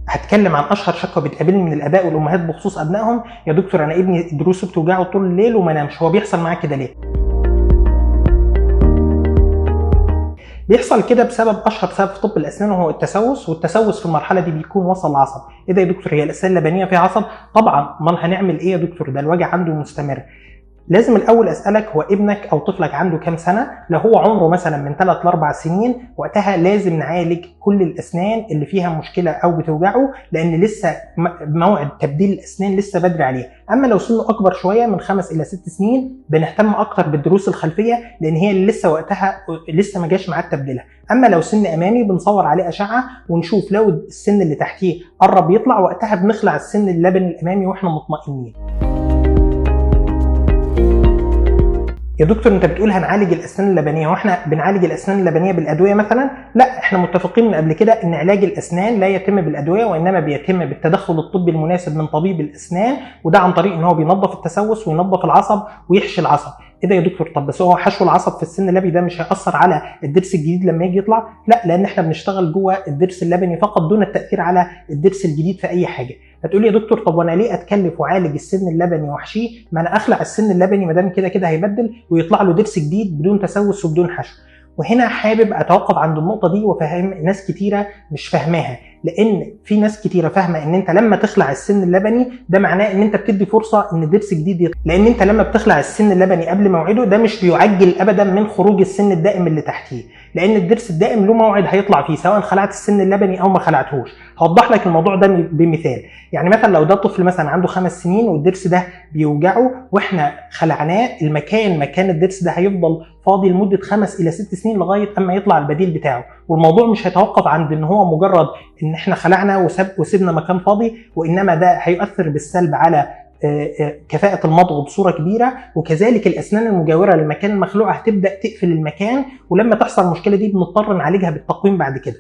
هتكلم عن اشهر شكوى بتقابلني من الاباء والامهات بخصوص ابنائهم: يا دكتور انا ابني دروسه بتوجعه طول الليل وما نامش، هو بيحصل معاه كده ليه؟ بيحصل كده بسبب اشهر سبب في طب الاسنان وهو التسوس، والتسوس في المرحلة دي بيكون وصل لعصب. ايه ده يا دكتور، هي الاسنان اللبنيه فيها عصب؟ طبعا، امال هنعمل ايه يا دكتور؟ ده الوجع عنده مستمر. لازم الاول اسالك هو ابنك او طفلك عنده كام سنة؟ لو هو عمره مثلا من 3 ل 4 سنين وقتها لازم نعالج كل الاسنان اللي فيها مشكلة او بتوجعه، لان لسه موعد تبديل الاسنان لسه بدري عليه. اما لو سنة اكبر شوية من 5 الى 6 سنين بنهتم اكتر بالدروس الخلفية، لان هي اللي لسه وقتها لسه ما جاش ميعاد تبديلها. اما لو سن امامي بنصور عليه اشعه ونشوف لو السن اللي تحتيه قرب يطلع، وقتها بنخلع السن اللبني الامامي واحنا مطمئنين. يا دكتور انت بتقول هنعالج الاسنان اللبنيه، واحنا بنعالج الاسنان اللبنيه بالادوية مثلا؟ لا، احنا متفقين من قبل كده ان علاج الاسنان لا يتم بالادوية، وانما بيتم بالتدخل الطبي المناسب من طبيب الاسنان، وده عن طريق ان هو بينظف التسوس وينظف العصب ويحشي العصب. ايه ده يا دكتور، طب بس هو حشو العصب في السن اللبني ده مش هيأثر على الضرس الجديد لما يجي يطلع؟ لا، لان احنا بنشتغل جوه الضرس اللبني فقط دون التأثير على الضرس الجديد في اي حاجة. هتقول لي يا دكتور طب وانا ليه اتكلف واعالج السن اللبني واحشيه؟ ما انا اخلع السن اللبني ما دام كده كده هيبدل ويطلع له ضرس جديد بدون تسوس وبدون حشو. وهنا حابب اتوقف عند النقطة دي وافهم ناس كتيرة مش فاهماها، لان في ناس كتيرة فاهمه ان انت لما تخلع السن اللبني ده معناه ان انت بتدي فرصة ان ضرس جديد يطلع، لان انت لما بتخلع السن اللبني قبل موعده ده مش بيعجل ابدا من خروج السن الدائم اللي تحتيه، لان الضرس الدائم له موعد هيطلع فيه سواء خلعت السن اللبني او ما خلعتهوش. هوضح لك الموضوع ده بمثال، يعني مثلا لو ده طفل مثلا عنده 5 سنين والضرس ده بيوجعه واحنا خلعناه، المكان مكان الضرس ده هيفضل فاضي لمدة 5 الى 6 سنين لغاية اما يطلع البديل بتاعه، والموضوع مش هيتوقف عند ان هو مجرد ان احنا خلعنا وسيبنا مكان فاضي، وانما ده هيؤثر بالسلب على كفاءة المضغ بصورة كبيرة، وكذلك الأسنان المجاورة للمكان المخلوع هتبدأ تقفل المكان، ولما تحصل المشكلة دي بنضطر نعالجها بالتقويم بعد كده.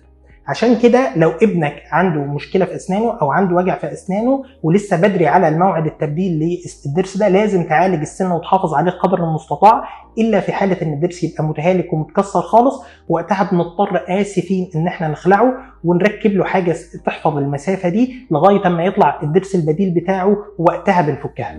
عشان كده لو ابنك عنده مشكلة في أسنانه أو عنده وجع في أسنانه ولسه بدري على الموعد التبديل للضرس ده، لازم تعالج السن وتحافظ عليه قدر المستطاع، إلا في حالة إن الضرس يبقى متهالك ومتكسر خالص، وقتها بنضطر آسفين إن احنا نخلعه ونركب له حاجة تحفظ المسافة دي لغاية ما يطلع الضرس البديل بتاعه، وقتها بنفكها.